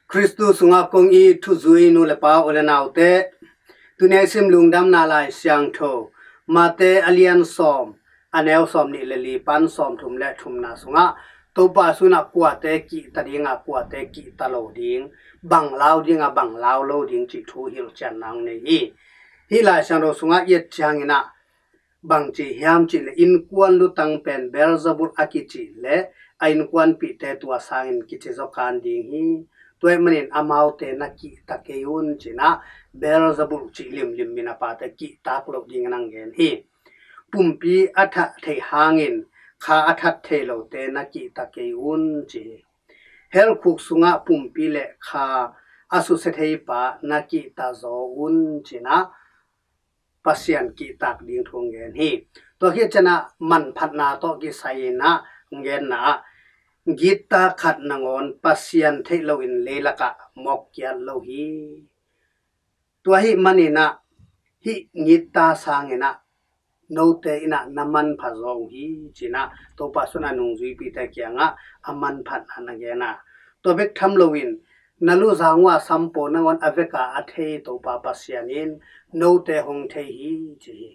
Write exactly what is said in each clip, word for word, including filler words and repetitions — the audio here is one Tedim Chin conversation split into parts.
Khristu sungah kong it thuzui nu le pa, u le naute, tuni a i sim Lungdamna Lai Siangtho, Mate a lian sawm, a neu sawm nih le li pan sawm thum le thumna sungah Topa Jesu in ah kuate kihta ding a, kuate kihta lo ding, bang lau ding a, bang lau lo ding cih thu hilhcianna hong nei hi. Hih Lai Siangtho sungah i et ciangin ah bang ci hiam cih leh, innkuan lutang pen Beelzebul a kicih leh a innkuanpihte tua sangin kici zaw kan ding hi. Tua ahih manin amaute na kihta kei un ci-in ah Beelzebul cih limlim min a pate kihtak loh dingin hong gen hi. Pumpi a that theih hangin kha a that thei lote na kihta kei un ci hi. Hell khuk sungah pumpi le kha a susia thei pa na kihta zaw un ci-in ah Pasian kihtak ding thu hong gen hi. Tua khit ciangin ah manphatna tawh kisai-in ah hong genna ah, gitta khat nangawn Pasian theih loin leilakah mawk kiat lo hi. Tua ahih manin ah hih gitta sangin ah note in ah na manpha zaw uh hi ci-in ah Topa Jesu in a nungzuipite kiangah a manphatna na gen a, tua bek tham loin na luzang uh a sampua nangawn a veka a thei Topa Pasian in note hong thei hi ci hi.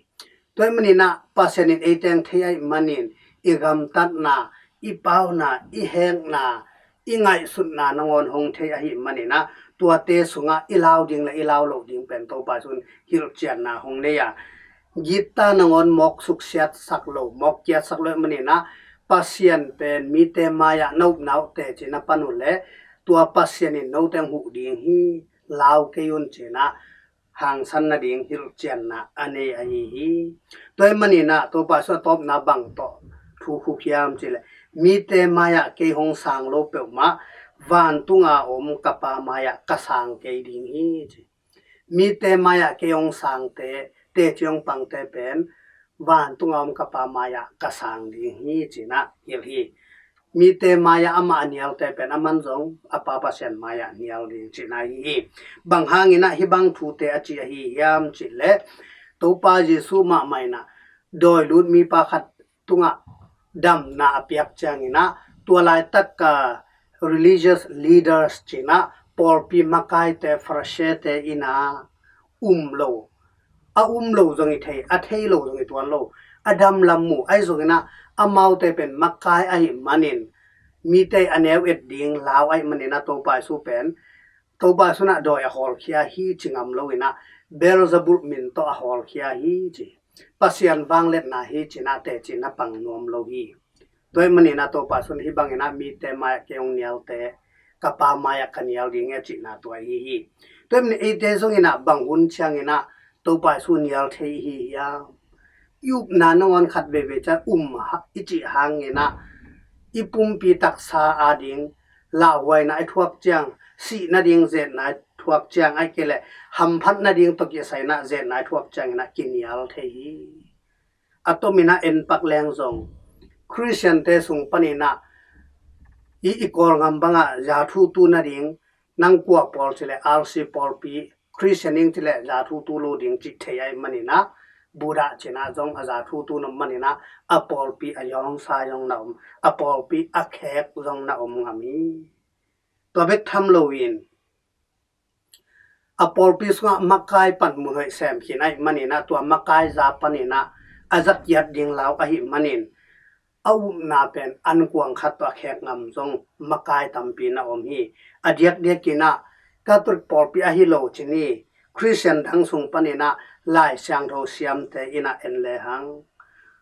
Tua ahih manin ah Pasian in eite hong thei ahih manin i gamtatna, i pauna, i hekna, i ngaihsutna nangawn hong thei ahih manin ah tuate sungah i lau ding le i lau loh ding pen Topa Jesu in hilhcianna hong nei a, gitta nangawn mawk suksiatsak lo, mawk kiatsak lo ahih manin ah Pasian pen mite mai-ah na upna uh teci na pan uh leh tua Pasian in note hong huh ding hi, lau kei un ci-in ah hangsan nading hilhcianna a nei ahi hi. Tua ahih manin ah Topa Jesu a tawpna bang tawh thu khuk hiam cih leh, mite mai-ah kei hong sang lo peuhmah vantunga om ka Pa mai-ah ka sang kei ding hi ci. Mite mai-ah kei hong sangte, teci hong pangte pen vantunga om ka Pa mai-ah ka sang ding hi ci-in ah hilh hi. Mite mai-ah amah a nialte pen aman zong a Pa Pasian mai-ah nial ding cihna ahi hi. Bang hangin ah hih bang thute a ci ahi hiam cih leh, Topa Jesu mahmah in ah dawi lut mipa khat tungah damna a piak ciangin ah tua laitak a religious leaders ci-in ah pawlpi makaite, Pharisee-te in ah um lo, a um lo zong hi thei, a thei lo zong hi tuan lo, a dam lam mu ahi zongin ah amaute pen makai ahih manin mite a neu et ding lau ahih manin ah Topa Jesu pen, Topa Jesu in ah dawi a hawlkhia hi ci ngam loin ah Beelzebul min tawh a hawlkhia hi ci. Pasian vangliatna hi ci-in ah teci na pang nuam lo hi. Tua ahih manin ah Topa Jesu in hih bangin ah mite mai-ah kei hong nialte ka Pa mai-ah ka nial ding hi a cihna tua ahi hi. Tua ahih manin eite zongin ah bang hun ciangin ah Topa Jesu nial thei i hi hiam? I upna nangawn khat veivei ciang um ha-, i cih hangin ah i pumpi taksa ading lauhuaina i thuak ciang, sih nading zetna i thuak ciang, ahih kei leh hamphat nading tawh kisai-in ah zetna i thuak ciangin ah kinial thei hi. A tomin ah en pak leng zong Khristiante sung panin ah i, i Kawlgam bangah zathutu nading, nang kua pawl cih leh R C pawlpi, Khristian ing cih leh zathutu lo ding cih thei ahih manin ah, Buddha ci-in ah zong a zathutu na om manin ah a pawlpi a yawngsa zong na om, a pawlpi a khek zong na om ngam hi. Tua bek tham loin a pawlpi sungah makai panmun hoih sem khin ahih manin ah tua makai za panin ah a za kiat ding lau ahih manin a upna pen ankuang khat tawh a khek ngam zong makai tampi na om hi. A diakdiakin ah Catholic pawlpi ahi lo ci ni, Khristian dang sung panin ah Lai Siangtho siamte in ah en lehang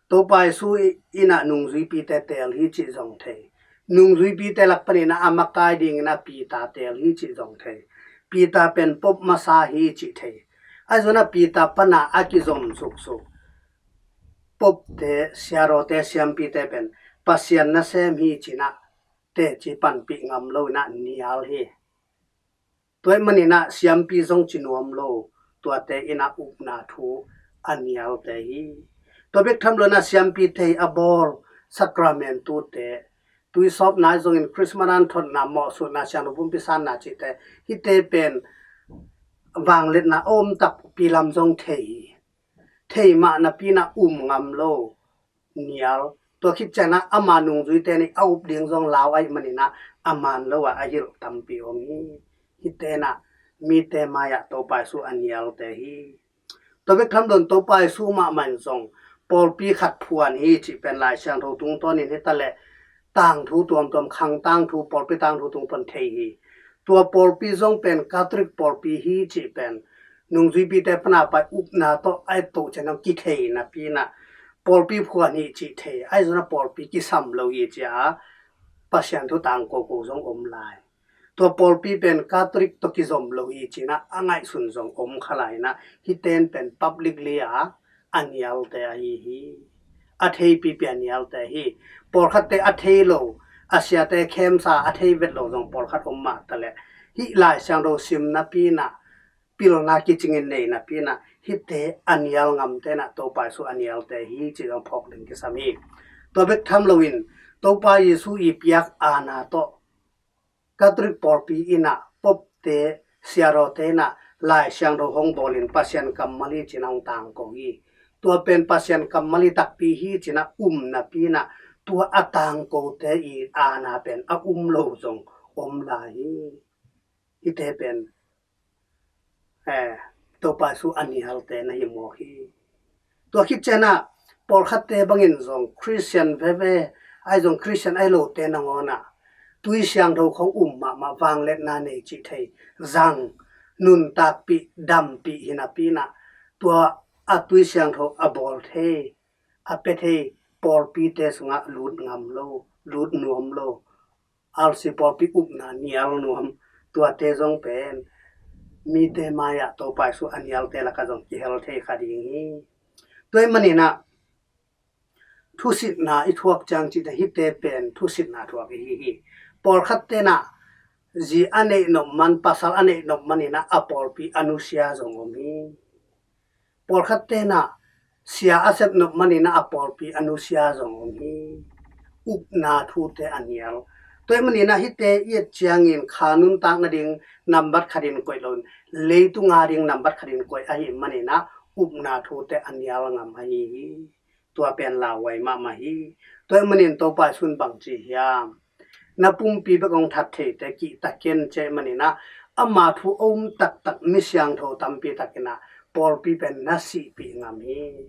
Topa Jesu in ah nungzuipite teel hi cih zong thei. Nungzuipite lak panin ah a makai dingin ah Peter teel hi cih zong thei. Peter pen Pope masa hi cih thei. Ahi zongin ah Peter pan ah a kizom suksuk Pope-te, siarawte, siampite pen Pasian nasem hi ci-in ah teci panpih ngam loin ah nial hi. Tua ahih manin ah siampi zong ci nuam lo, tuate in ah upna thu a nialte hi. Tua bek tham loin ah siampite a bawl sacrament-ute, tuisawpna zongin Christmas an thotna, mawhsutna, siangtho pumpi sanna cihte, hihte pen vangliatna a om takpi lam zong thei hi. Thei mah napi-in ah um ngam lo, nial. Tua khit ciangin ah ama nungzuite nih a up ding zong lau ahih manin ah a man lo ah a hilh tampi om hi. Hihte in ah mite mai-ah Topa Jesu a nialte hi. Tua bek tham loin Topa Jesu mahmah in zong pawlpi khat phuan hi cih pen Lai Siangtho tungtawnin hi taleh tangthu tuamtuam, khang tangthu, pawlpi tangthu tungtawn thei hi. Tua pawlpi zong pen Catholic pawlpi hi cih pen nungzuipite pana pai upna tawh a et to ciang kithei napi in ah pawlpi phuan hi cih thei. Ahi zongin ah pawlpi kisam lo hi ci-a Pasian thu tangko ko zong om lai. Tua pawlpi pen Catholic tawh kizom lo hi ci-in ah a ngaihsun zong om kha lai in ah hihte in pen publicly a a nialte ahi hi. A theipipi a nialte hi. Pawlkhatte a thei lo, a siate khemsa a thei vet lo zong pawlkhat om mah taleh hih Lai Siangtho sim napi in ah pilna kicingin nei napi in ah hihte a nial ngamte in ah Topa Jesu a nialte hi cih zong phawk ding kisam hi. Tua bek tham loin Topa Jesu i piak aana tawh Catholic pawlpi in ah popte, siadawte in ah Lai Siangtho hong bawlin Pasian kammal hi ci-in ah hong tangko hi. Tua pen Pasian kammal hi takpi hi ci-in ah um napi in ah tua a tangkote i aana pen a um lo zong om lai hi. Hihte pen eh, Topa Jesu a nialte na hi mawk hi. Tua khit ciang ah pawlkhatte bangin zong Khristian veve, ahi zong Khristian ahi lote nangawn ah tui siangtho khong um mahmah, vangliatna nei cih thei, zang, nuntakpih, dampih hi napi in ah tua a tui siangtho a bawl thei, a pia thei pawlpite sungah lut ngam lo, lut nuam lo, R C pawlpi upna nial nuam, tuate zong pen mite mai-ah Topa Jesu a nialte lakah zong kihel thei kha ding hi. Tua ahih manin ah thusitna i thuak ciang cih ciang hihte pen thusitna thuak i hi hi. Pawlkhatte in ah zi a neih nop man, pasal a neih nop manin ah a pawlpi a nusia zong om hi. Pawlkhatte in ah sia a sep nop manin ah a pawlpi a nusia zong om hi. Upna thute a nial. Tua ahih manin ah hihte i et ciangin kha nuntak nading nambat khatin koih loin, leitung ading nambat khatin koih ahih manin ah upna thute a nial ngam ahi hi. Tua pen lauhuai mahmah hi. Tua ahih manin Topa Jesu in bang ci hiam? Na pumpi bek hong that theite kihta ken, ci ahih manin ah ama thu a um taktak mi siangtho tampi tak in ah pawlpi pen na sihpih ngam hi.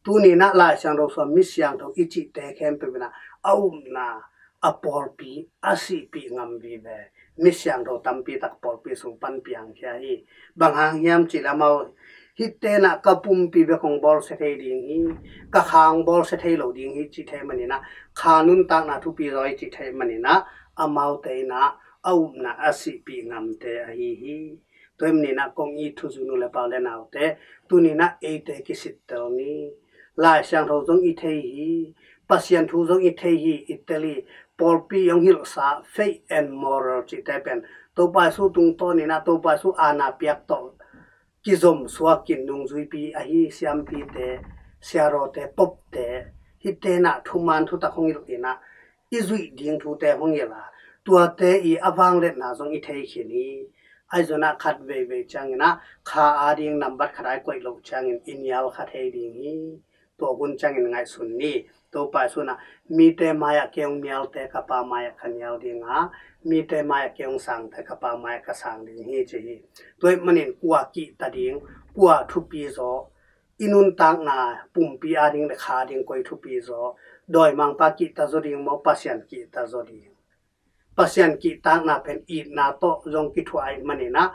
Tuni in ah Lai Siangtho sung mi siangtho i cihte khempeuh in ah a upna, a pawlpi a sihpih ngam vive mi siangtho tampi tak pawlpi sung pan piangkhia hi. Bang hang hiam cih leh amau hihte in ah ka pumpi bek hong bawlsia thei ding hi, ka kha hong bawlsia thei lo ding hi cih theih manin ah, kha nuntakna thupi zaw hi cih theih manin ah amaute in ah a upna a sihpih ngamte ahi hi. Tua ahih manin ah kong it thuzui nu le pa le naute, tuni in ah eite kisittel ni. Lai Siangtho zong i thei hi, Pasian thu zong i thei hi, i tel hi. Pawlpi hong hilhsa, faith and moral cihte pen Topa Jesu tungtawn in ah Topa Jesu aana piak tawh kizom suakin nungzuipi ahi siampite, siadawte, popte, hihte in ah thuman thutak hong hilh in ah i zuih ding thute hong hilh a, tuate i a vangliatna zong i thei khin hi. Ahi zongin ah khat veivei ciangin ah kha ading nambat khat a i koih loh ciangin i nial kha thei ding hi. Tua hun ciangin ngaihsun ni. Topa Jesu in ah mite mai-ah kei hong nialte ka Pa mai-ah ka nial ding a, mite mai-ah kei hong sangte ka Pa mai-ah ka sang ding hi, ci hi. Tua ahih manin kua kihta ding, kua thupi zaw, i nuntakna pumpi ading le kha ading koi thupi zaw? Dawimangpa kihta zaw ding maw, Pasian kihta zaw ding? Pasian kihtakna pen itna tawh zong kithuah ahih manin ah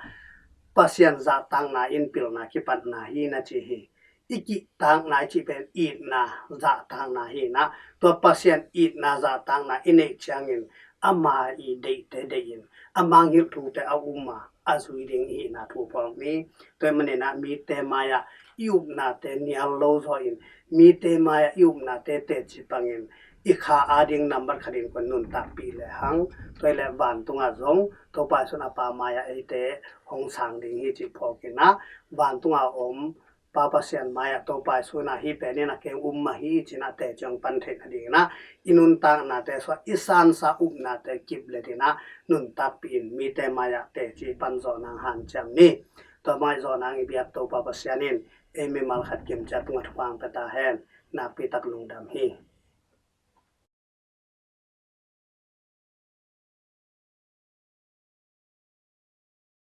Pasian zahtakna in pilna kipatna hi na ci hi. I kihtakna i cih pen itna, zahtakna hi in ah, tua Pasian itna zahtakna i neih ciangin ama i deihte deih in, a mangngilh thute a um a, a zui ding i hihna thu phawk ni. Tua ahih manin ah mite mai-ah i upnate nial lo zaw in, mite mai-ah i upnate teci pangin, i kha ading nambat khatin kong nuntakpih lehang, tua hi leh vantungah zong Topa Jesu in a Pa mai-ah eite hong sang ding hi cih phawk in ah, vantungah om Pa Pasian mai-ah Topa Jesu in ah hih pen in ah kei hong um mah hi ci-in ah teci hong pan theih nadingin ah, i nuntaknate sungah i sansa upnate kiplet in ah nuntakpih in, mite mai-ah teci pan zawh nang hanciam ni. Tua bang i zawh nang i biak Topa Pasian in ei mimal khat kimciat tungah thupha hong pia ta hen. Nakpi tak lungdam hi.